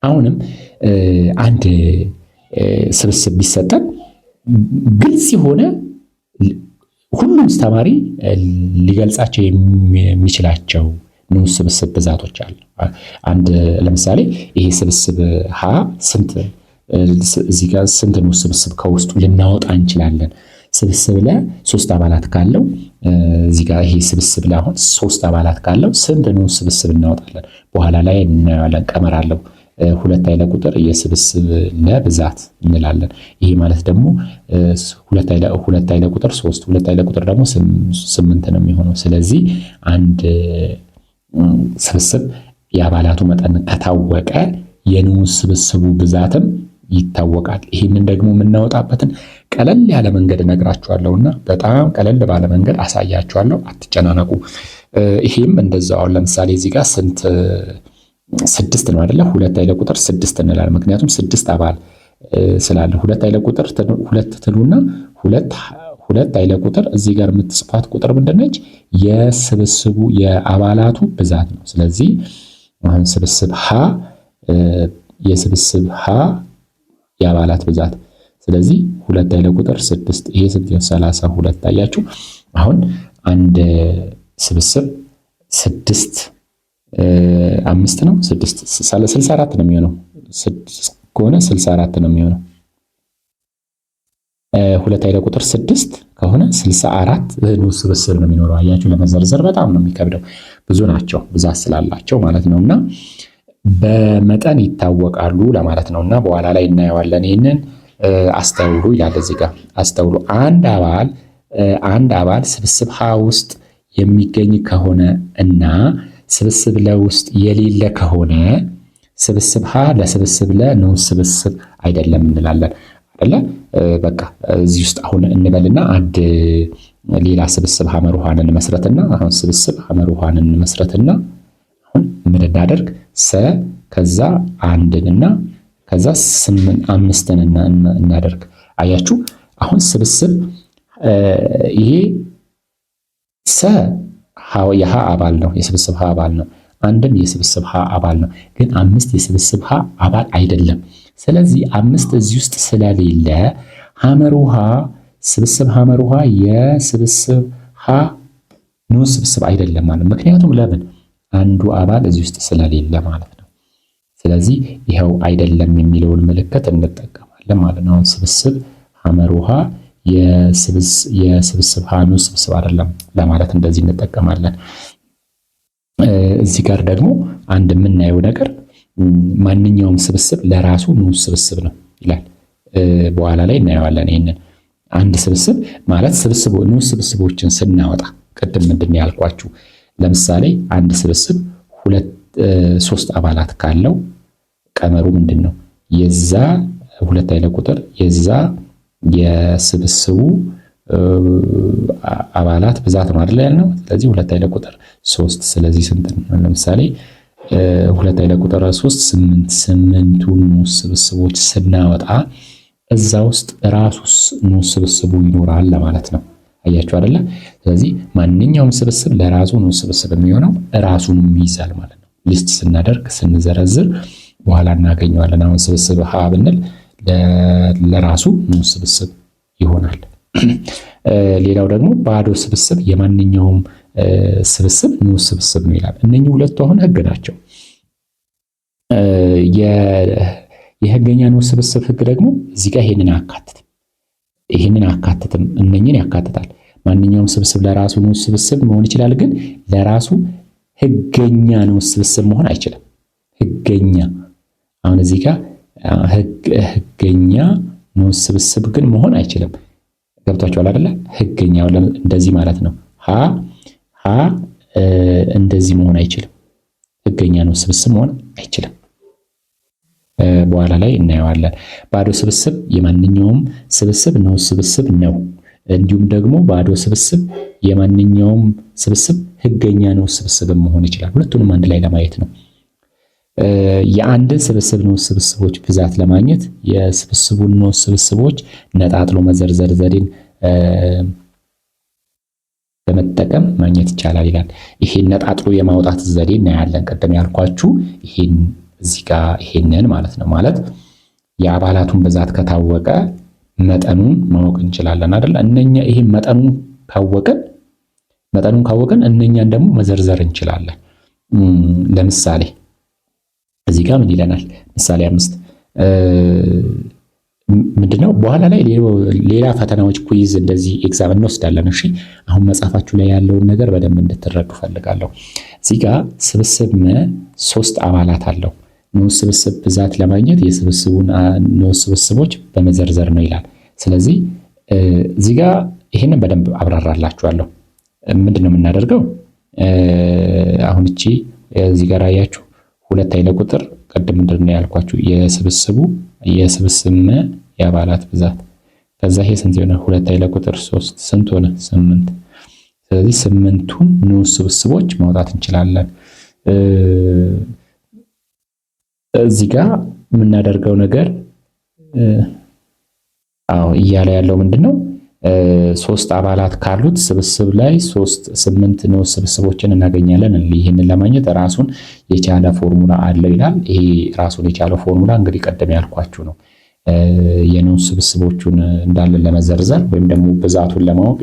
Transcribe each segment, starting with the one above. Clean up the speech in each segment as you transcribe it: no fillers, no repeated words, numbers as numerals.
አሁንም አንድ ስብስብ ቢሰጠን ግልጽ የሆነ ሁሉም ተማሪ ሊገልጻቸው የሚችላቸው ንዑስ ስብስብ ብዛቶች አሉ። አንድ ለምሳሌ ይሄ ስብስብ ሀ ስንት እዚህ ጋር ስንት ንዑስ ስብስብ ከውስጡ ልናወጣ እንችላለን? ስብስብ ለ ሶስት አባላት ካለው እዚህ ጋር ይሄ ስብስብ ለ አሁን ሶስት አባላት ካለው ስንት ንዑስ ስብስብ እናወጣለን? በኋላ ላይ እናየዋለን። ቀመር አለው። ሁለት ኃይለ ቁጥር የስብስብ ለ ብዛት እንላለን። ይሄ ማለት ደግሞ ሁለት ኃይለ ቁጥር ሶስት፣ ሁለት ኃይለ ቁጥር ደግሞ ስምንት ነው የሚሆነው። ስለዚህ አንድ ስብስብ የአባላቱ መጠን ከታወቀ የንዑስ ስብስቡ ብዛትም ይታወቃል። ይህንን ደግሞ የምናወጣበትን ቀለል ያለ መንገድ እነግራችኋለሁና በጣም ቀለል ባለ መንገድ አሳያችኋለሁ። አትጨናነቁ። ይሄም እንደዛው አሁን ለምሳሌ እዚህ ጋር ስንት ስድስት ነው አይደለ? ሁለት ኃይለ ቁጥር ስድስት እንላለን። ምክንያቱም ስድስት አባል ስላለ ሁለት ኃይለ ቁጥር ሁለት ትሉና ሁለት ሁለት ኃይለ ቁጥር እዚህ ጋር የምትጽፋት ቁጥር ምንድነች? የስብስቡ የአባላቱ ብዛት ነው። ስለዚህ አሁን ስብስብ ሀ የስብስብ ሀ የአባላት ብዛት ስለዚህ ሁለት ኃይለ ቁጥር ስድስት ይሄ ስንት ይሆን? 32 አያችሁ። አሁን አንድ ስብስብ ስድስት አምስት ነው ስድስት 64 ነው የሚሆነው። ስድስት ከሆነ 64 ነው የሚሆነው። ሁለት ኃይለ ቁጥር ስድስት ከሆነ 64 ንዑስ ስብስብ ነው የሚኖረው። አያችሁ ለመዘርዘር በጣም ነው የሚከብደው። ብዙ ናቸው ብዛት ስላላቸው ማለት ነው። እና በመጠን ይታወቃሉ ለማለት ነው። እና በኋላ ላይ እናየዋለን። ይህንን አስተውሉ ይላል እዚህ ጋር አስተውሉ። አንድ አባል ስብስብ ሀ ውስጥ የሚገኝ ከሆነ እና ስብስብ ለ ውስጥ የሌለ ከሆነ ስብስብ ሀ ለስብስብ ለ ንዑስ ስብስብ አይደለም እንላለን አይደለ? በቃ እዚህ ውስጥ አሁን እንበልና አንድ ሌላ ስብስብ ሐመር ውሃን እንመስረትና አሁን ስብስብ ሐመር ውሃን እንመስረትና አሁን ምን እናደርግ? ሰ ከዛ አንድንና ከዛ ስምንት አምስትን እናደርግ። አያችሁ አሁን ስብስብ ይሄ ሰ የሀ አባል ነው፣ የስብስብ ሀ አባል ነው። አንድም የስብስብ ሀ አባል ነው፣ ግን አምስት የስብስብ ሀ አባል አይደለም። ስለዚህ አምስት እዚህ ውስጥ ስለሌለ ሐመር ውሃ ስብስብ ሐመር ውሃ የስብስብ ሀ ንዑስ ስብስብ አይደለም ማለት፣ ምክንያቱም ለምን አንዱ አባል እዚህ ውስጥ ስለሌለ ማለት ነው። ስለዚህ ይኸው አይደለም የሚለውን ምልክት እንጠቀማለን ማለት ነው። አሁን ስብስብ ሐመር ውሃ የስብስብ ሀ ንዑስ ስብስብ አይደለም ለማለት እንደዚህ እንጠቀማለን። እዚህ ጋር ደግሞ አንድ የምናየው ነገር ማንኛውም ስብስብ ለራሱ ንዑስ ስብስብ ነው ይላል። በኋላ ላይ እናየዋለን። ይሄንን አንድ ስብስብ ማለት ስብስብ ንዑስ ስብስቦችን ስናወጣ ቅድም ምንድን ነው ያልኳችሁ? ለምሳሌ አንድ ስብስብ ሁለት ሶስት አባላት ካለው ቀመሩ ምንድን ነው? የዛ ሁለት ኃይለ ቁጥር የዛ የስብስቡ አባላት ብዛት ነው አይደል ያልነው። ስለዚህ ሁለት ኃይለ ቁጥር ሶስት ስለዚህ ስንት ነው? ለምሳሌ ሁለት ኃይለ ቁጥር ሶስት ስምንት፣ ስምንቱን ንዑስ ስብስቦች ስናወጣ እዛ ውስጥ ራሱ ንዑስ ስብስቡ ይኖራል ለማለት ነው። አያችሁ አይደለ? ስለዚህ ማንኛውም ስብስብ ለራሱ ንዑስ ስብስብ የሚሆነው ራሱንም ይይዛል ማለት ነው። List ስናደርግ ስንዘረዝር በኋላ እናገኘዋለን። አሁን ስብስብ ሀ ብንል ለራሱ ንዑስ ስብስብ ይሆናል። ሌላው ደግሞ ባዶ ስብስብ የማንኛውም ስብስብ ንዑስ ስብስብ ነው ይላል። እነኚህ ሁለቱ አሁን ህግ ናቸው። የህገኛ ንዑስ ስብስብ ህግ ደግሞ እዚህ ጋር ይሄንን አያካትትም። ይሄንን አያካትትም። እነኚህን ያካትታል። ማንኛውም ስብስብ ለራሱ ንዑስ ስብስብ መሆን ይችላል፣ ግን ለራሱ ህገኛ ንዑስ ስብስብ መሆን አይችልም። ህገኛ አሁን እዚህ ጋር ህገኛ ንዑስ ስብስብ ግን መሆን አይችልም። ገብቷችኋል አይደለ? ህገኛ እንደዚህ ማለት ነው። ሀ ሀ እንደዚህ መሆን አይችልም። ህገኛ ንዑስ ስብስብ መሆን አይችልም። በኋላ ላይ እናየዋለን። ባዶ ስብስብ የማንኛውም ስብስብ ንዑስ ስብስብ ነው። እንዲሁም ደግሞ ባዶ ስብስብ የማንኛውም ስብስብ ህገኛ ንዑስ ስብስብ መሆን ይችላል። ሁለቱንም አንድ ላይ ለማየት ነው። የአንድን ስብስብ ንዑስ ስብስቦች ብዛት ለማግኘት የስብስቡን ንዑስ ስብስቦች ነጣጥሎ መዘርዘር ዘዴን በመጠቀም ማግኘት ይቻላል ይላል። ይሄን ነጣጥሎ የማውጣት ዘዴ እናያለን። ቀደም ያልኳችሁ ይሄን እዚህ ጋር ይሄንን ማለት ነው። ማለት የአባላቱን ብዛት ከታወቀ መጠኑን ማወቅ እንችላለን አይደል? እነኛ ይሄ መጠኑን ካወቅን እነኛን ደግሞ መዘርዘር እንችላለን። ለምሳሌ እዚህ ጋር ምን ይለናል? ምሳሌ 5 ምንድነው? በኋላ ላይ ሌላ ፈተናዎች፣ quiz፣ እንደዚህ exam እንወስዳለን። እሺ፣ አሁን መጽሐፋችሁ ላይ ያለውን ነገር በደንብ እንድትረዱ ፈልጋለሁ። እዚህ ጋር ስብስብ መ ሶስት አባላት አለው። ንዑስ ስብስብ ብዛት ለማግኘት የስብስቡን ንዑስ ስብስቦች በመዘርዘር ነው ይላል። ስለዚህ እዚህ ጋር ይሄንን በደንብ አብራራላችኋለሁ። ምንድን ነው የምናደርገው? አሁን እቺ እዚህ ጋር አያችሁ ሁለት ኃይለ ቁጥር፣ ቅድም ምንድን ነው ያልኳችሁ? የስብስቡ የስብስብ መ የአባላት ብዛት፣ ከዛ ይሄ ስንት ሆነ? ሁለት ኃይለ ቁጥር ሶስት ስንት ሆነ? ስምንት። ስለዚህ ስምንቱን ንዑስ ስብስቦች ማውጣት እንችላለን። እዚህ ጋር የምናደርገው ነገር፣ አዎ፣ እያለ ያለው ምንድን ነው? ሶስት አባላት ካሉት ስብስብ ላይ ሶስት ስምንት ንዑስ ስብስቦችን እናገኛለን። ይህንን ለማግኘት ራሱን የቻለ ፎርሙላ አለው ይላል። ይሄ ራሱን የቻለ ፎርሙላ እንግዲህ ቀደም ያልኳችሁ ነው። የንዑስ ስብስቦቹን እንዳለ ለመዘርዘር ወይም ደግሞ ብዛቱን ለማወቅ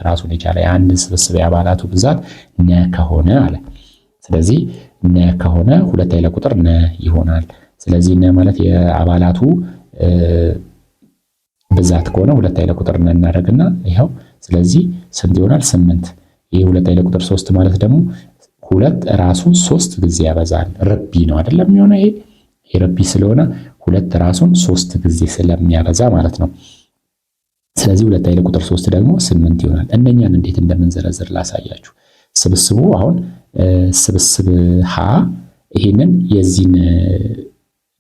ራሱን የቻለ የአንድ ስብስብ የአባላቱ ብዛት ነ ከሆነ አለ። ስለዚህ ነ ከሆነ ሁለት ኃይለ ቁጥር ነ ይሆናል። ስለዚህ ነ ማለት የአባላቱ ብዛት ከሆነ ሁለት ኃይለ ቁጥር ነ እናደርግና ይኸው፣ ስለዚህ ስንት ይሆናል? ስምንት። ይሄ ሁለት ኃይለ ቁጥር ሶስት ማለት ደግሞ ሁለት ራሱን ሶስት ጊዜ ያበዛል። ርቢ ነው አይደለም የሚሆነው? ይሄ ርቢ ስለሆነ ሁለት ራሱን ሶስት ጊዜ ስለሚያበዛ ማለት ነው። ስለዚህ ሁለት ኃይለ ቁጥር ሶስት ደግሞ ስምንት ይሆናል። እነኛን እንዴት እንደምንዘረዝር ላሳያችሁ። ስብስቡ አሁን ስብስብ ሀ፣ ይሄንን የዚህን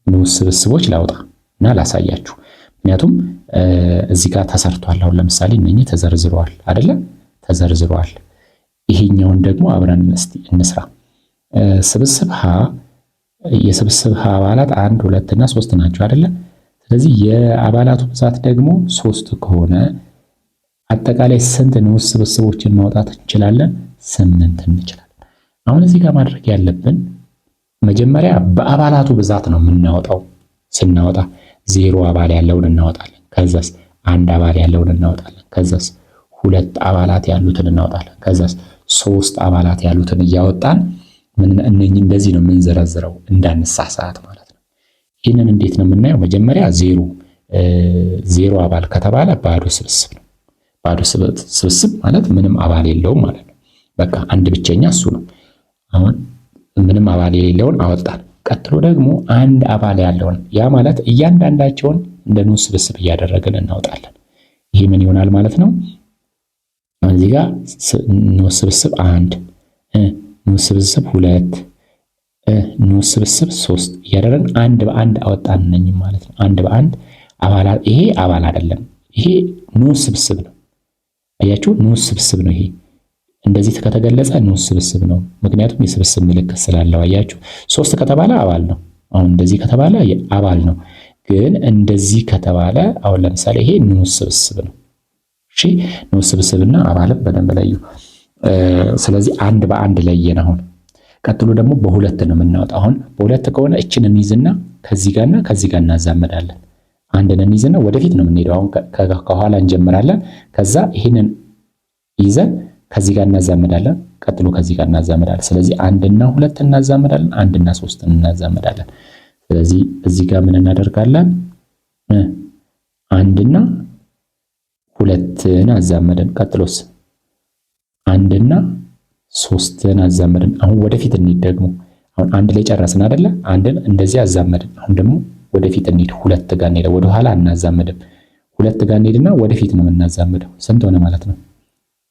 ንዑስ ስብስቦች ላውጣ እና ላሳያችሁ። ምክንያቱም እዚህ ጋር ተሰርቷል። አሁን ለምሳሌ እነኚህ ተዘርዝረዋል አይደለ? ተዘርዝረዋል። ይሄኛውን ደግሞ አብረን እስቲ እንስራ። ስብስብ ሀ፣ የስብስብ ሀ አባላት አንድ፣ ሁለት እና ሶስት ናቸው አይደለ? ስለዚህ የአባላቱ ብዛት ደግሞ ሶስት ከሆነ አጠቃላይ ስንት ንዑስ ስብስቦችን ማውጣት እንችላለን? ስምንት እንችላለን። አሁን እዚህ ጋር ማድረግ ያለብን መጀመሪያ በአባላቱ ብዛት ነው የምናወጣው። ስናወጣ ዜሮ አባል ያለውን እናወጣለን። ከዛስ አንድ አባል ያለውን እናወጣለን። ከዛስ ሁለት አባላት ያሉትን እናወጣለን። ከዛስ ሶስት አባላት ያሉትን እያወጣን ምን እነኚህ እንደዚህ ነው የምንዘረዝረው እንዳንሳሳት ማለት ነው። ይህንን እንዴት ነው የምናየው? መጀመሪያ ዜሮ፣ ዜሮ አባል ከተባለ ባዶ ስብስብ ነው። ባዶ ስብስብ ማለት ምንም አባል የለውም ማለት ነው። በቃ አንድ ብቸኛ እሱ ነው። አሁን ምንም አባል የሌለውን አወጣን። ቀጥሎ ደግሞ አንድ አባል ያለውን፣ ያ ማለት እያንዳንዳቸውን እንደ ንዑስ ስብስብ እያደረግን እናወጣለን። ይሄ ምን ይሆናል ማለት ነው? እዚህ ጋር ንዑስ ስብስብ አንድ፣ ንዑስ ስብስብ ሁለት፣ ንዑስ ስብስብ ሶስት እያደረግን አንድ በአንድ አወጣን ነኝ ማለት ነው። አንድ በአንድ አባላት፣ ይሄ አባል አይደለም፣ ይሄ ንዑስ ስብስብ ነው። አያችሁ፣ ንዑስ ስብስብ ነው ይሄ። እንደዚህ ከተገለጸ ንዑስ ስብስብ ነው። ምክንያቱም የስብስብ ምልክት ስላለው። አያችሁ፣ ሶስት ከተባለ አባል ነው። አሁን እንደዚህ ከተባለ አባል ነው። ግን እንደዚህ ከተባለ አሁን ለምሳሌ ይሄ ንዑስ ስብስብ ነው። እሺ፣ ንዑስ ስብስብና አባልም በደንብ ለዩ። ስለዚህ አንድ በአንድ ለየን። አሁን ቀጥሎ ደግሞ በሁለት ነው የምናወጣው። አሁን በሁለት ከሆነ እችን እንይዝና ከዚህ ጋርና ከዚህ ጋር እናዛመዳለን። አንድን እንይዝና ወደፊት ነው የምንሄደው። አሁን ከኋላ እንጀምራለን። ከዛ ይሄንን ይዘን ከዚህ ጋር እናዛመዳለን። ቀጥሎ ከዚህ ጋር እናዛመዳለን። ስለዚህ አንድና ሁለት እናዛመዳለን፣ አንድና ሶስት እናዛመዳለን። ስለዚህ እዚህ ጋር ምን እናደርጋለን? አንድና ሁለትን አዛመደን። ቀጥሎስ አንድና ሶስትን አዛመድን። አሁን ወደፊት እንሂድ ደግሞ፣ አሁን አንድ ላይ ጨረስን አይደለ? አንድን እንደዚህ አዛመድን። አሁን ደግሞ ወደፊት እንሂድ፣ ሁለት ጋር እንሄድ። ወደኋላ አናዛመድም። ሁለት ጋር እንሄድና ወደፊት ነው የምናዛምደው። ስንት ሆነ ማለት ነው?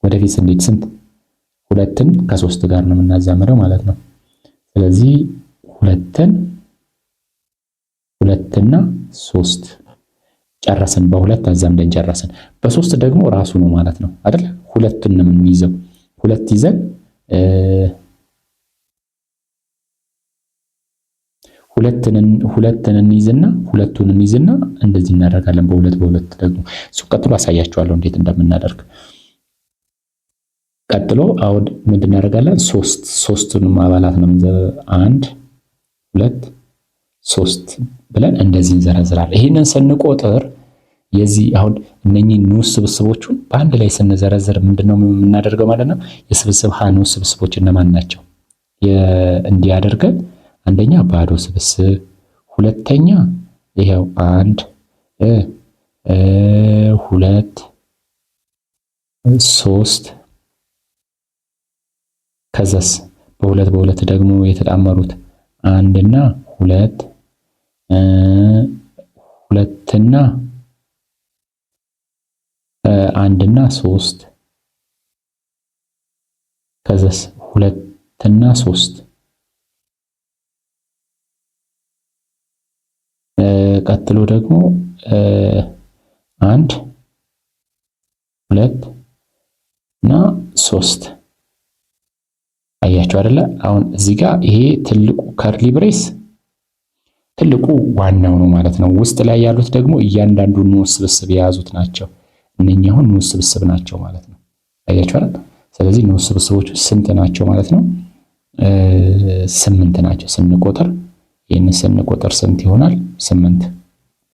ወደፊት ስንሄድ ስንት? ሁለትን ከሶስት ጋር ነው የምናዛምደው ማለት ነው። ስለዚህ ሁለትን፣ ሁለትና ሶስት ጨረስን። በሁለት አዛምደን ጨረስን። በሶስት ደግሞ ራሱ ነው ማለት ነው አይደል? ሁለቱን ነው የምንይዘው። ሁለት ይዘን ሁለትን እንይዝና፣ ሁለቱን እንይዝና እንደዚህ እናደርጋለን። በሁለት በሁለት ደግሞ እሱ ቀጥሎ አሳያችኋለሁ እንዴት እንደምናደርግ። ቀጥሎ አሁን ምንድን እናደርጋለን? ሶስት፣ ሶስቱንም አባላት ነው፣ አንድ፣ ሁለት፣ ሶስት ብለን እንደዚህ እንዘረዝራለን። ይህንን ስንቆጥር የዚህ አሁን እነኚህ ንዑስ ስብስቦቹን በአንድ ላይ ስንዘረዝር ምንድነው የምናደርገው ማለት ነው? የስብስብ ሀ ንዑስ ስብስቦች እነማን ናቸው? እንዲያደርገን አንደኛ ባዶ ስብስብ፣ ሁለተኛ ይኸው አንድ፣ ሁለት፣ ሶስት፣ ከዛስ በሁለት በሁለት ደግሞ የተጣመሩት አንድና ሁለት፣ ሁለትና አንድና ሶስት፣ ከዛስ ሁለትና ሶስት፣ ቀጥሎ ደግሞ አንድ፣ ሁለት እና ሶስት። አያችሁ አይደለ? አሁን እዚህ ጋር ይሄ ትልቁ curly brace ትልቁ ዋናው ነው ማለት ነው። ውስጥ ላይ ያሉት ደግሞ እያንዳንዱ ንዑስ ስብስብ የያዙት ናቸው። እነኚህ አሁን ንዑስ ስብስብ ናቸው ማለት ነው። አያችሁ አይደል? ስለዚህ ንዑስ ስብስቦቹ ስንት ናቸው ማለት ነው? ስምንት ናቸው። ስንቆጥር ይህን ስንቆጥር ስንት ይሆናል? ስምንት።